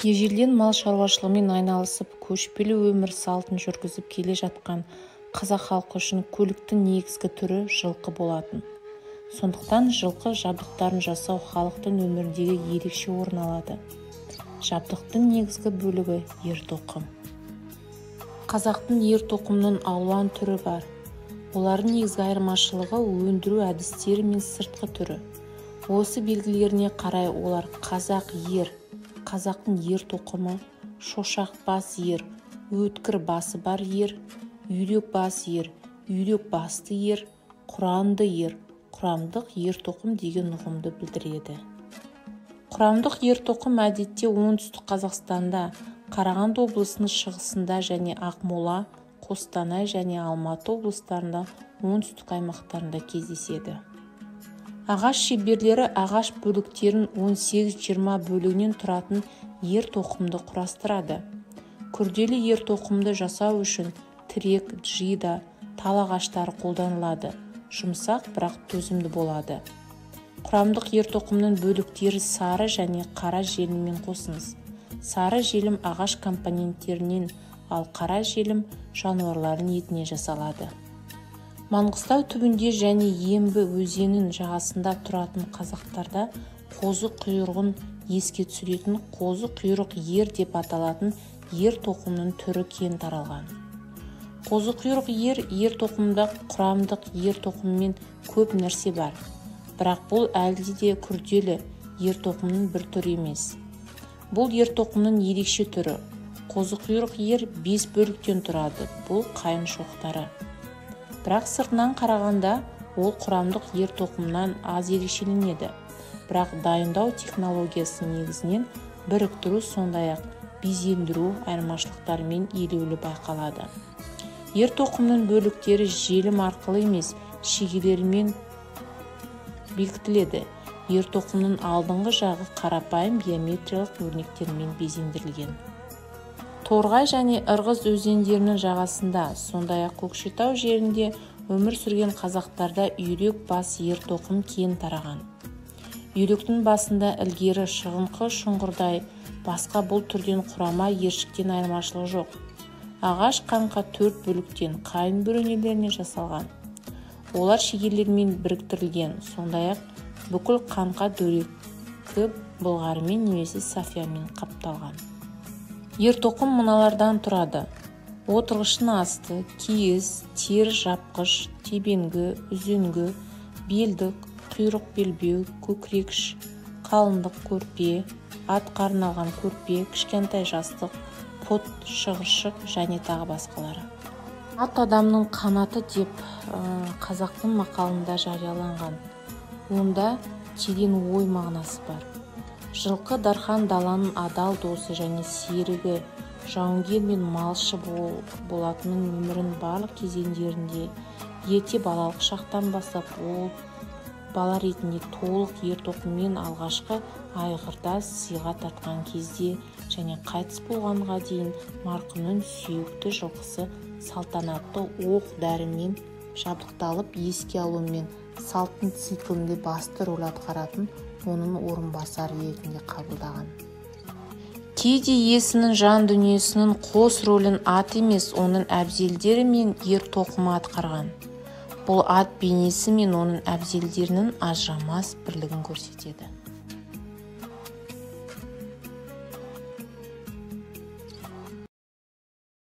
Ежелден мал шаруашылығымен айналысып, көшпелі өмір салтын жүргізіп келе жатқан қазақ халқы үшін көліктің негізгі түрі жылқы болатын. Сондықтан жылқы жабдықтарын жасау халықтың өміріндегі ерекше орын алады. Жабдықтың негізгі бөлігі ер-тоқым. Қазақтың ер-тоқымының алуан түрі бар. Олардың негізгі айырмашылығы өндіру әдістері мен сыртқы түрі. Осы белгілеріне қарай олар қазақ ер, қазақтың ер-тоқымы, шошақ бас ер, өткір басы бар ер, үйрек бас ер, үйрек басты ер, құранды ер, құрамдық ер-тоқым деген ұғымды білдіреді. Құрамдық ер-тоқым әдетте Оңтүстік Қазақстанда, Қарағанды облысының шығысында және Ақмола, Қостанай және Алматы облыстарында оңтүстік аймақтарында кездеседі. Ағаш шеберлері ағаш бөліктерін 18-20 бөлігінен тұратын ер-тоқымды құрастырады. Күрделі ер-тоқымды жасау үшін тірек, джида, тал ағаштары қолданылады. Жұмсақ, бірақ төзімді болады. Құрамдық ер-тоқымның бөліктері сары және қара желіммен қосыңыз. Сары желім ағаш компоненттерінен, ал қара желім жануарлардың етінен жасалады. Маңғыстау түбінде және Ембі өзенінің жағасында тұратын қазақтарда қозы құйрығын еске түсіретін қозы құйрық ер деп аталатын ер-тоқымның түрі кең таралған. Қозы құйрық ер, ер-тоқымда құрамдық ер-тоқыммен көп нәрсе бар. Бірақ бұл әлде де күрделі ер-тоқымның бір түрі емес. Бұл ер-тоқымның ерекше түрі. Қозы құйрық ер 5 бөліктен тұрады. Бұл қайын шоқтары. Бірақ сыртынан қарағанда ол құрамдық ер-тоқымнан аз ерекшеленеді. Бірақ дайындау технологиясы негізінен біріктіру, сондай-ақ безендіру айырмашылықтарымен елеулі байқалады. Ер-тоқымның бөліктері желім арқылы емес, шегелермен бекітіледі. Ер-тоқымның алдыңғы жағы қарапайым геометриялық өрнектермен безендірілген. Торғай және Ырғыз өзендерінің жағасында, сондай-ақ Көкшетау жерінде өмір сүрген қазақтарда үйрек бас ер-тоқым кең тараған. Үйректің басында ілгері шығыңқы шұңғырдай, басқа бұл түрден құрама ершіктен айырмашылығы жоқ. Ағаш қаңқа 4 бөліктен қайын бөренелерінен жасалған. Олар шегелермен біріктірілген, сондай-ақ бүкіл қаңқа дөрекі былғарымен немесе сафиямен қапталған. Ер-тоқым мыналардан тұрады. Отырғыштың асты, киіз, тері жапқыш, тебенгі, үзеңгі, белдік, құйрық белбеу, көкірекш, қалыңдық көрпе, атқа арналған көрпе, кішкентай жастық, пот, шығыршық және тағы басқалары. Ат адамның қанаты деп қазақтың мақалында жарияланған. Онда терең ой мағынасы бар. Жылқы дархан даланың адал досы және серігі, жауынгер мен малшы болатынын өмірінің барлық кезеңдерінде, ерте балалық шақтан бастап ол бала ретінде толық ер-тоқыммен алғашқы айғырда сыйға тартқан кезде және қайтыс болғанға дейін марқұмның сүйікті жылқысы салтанатты оқ-дәрімен жабдықталып, еске алу мен салттың циклінде басты рөл атқаратын оның орынбасары ретінде қабылдаған. Кейде иесінің жан дүниесінің қос рөлін ат емес, оның әбзелдері мен ер-тоқымы атқарған. Бұл ат бейнесі мен оның әбзелдерінің ажырамас бірлігін көрсетеді.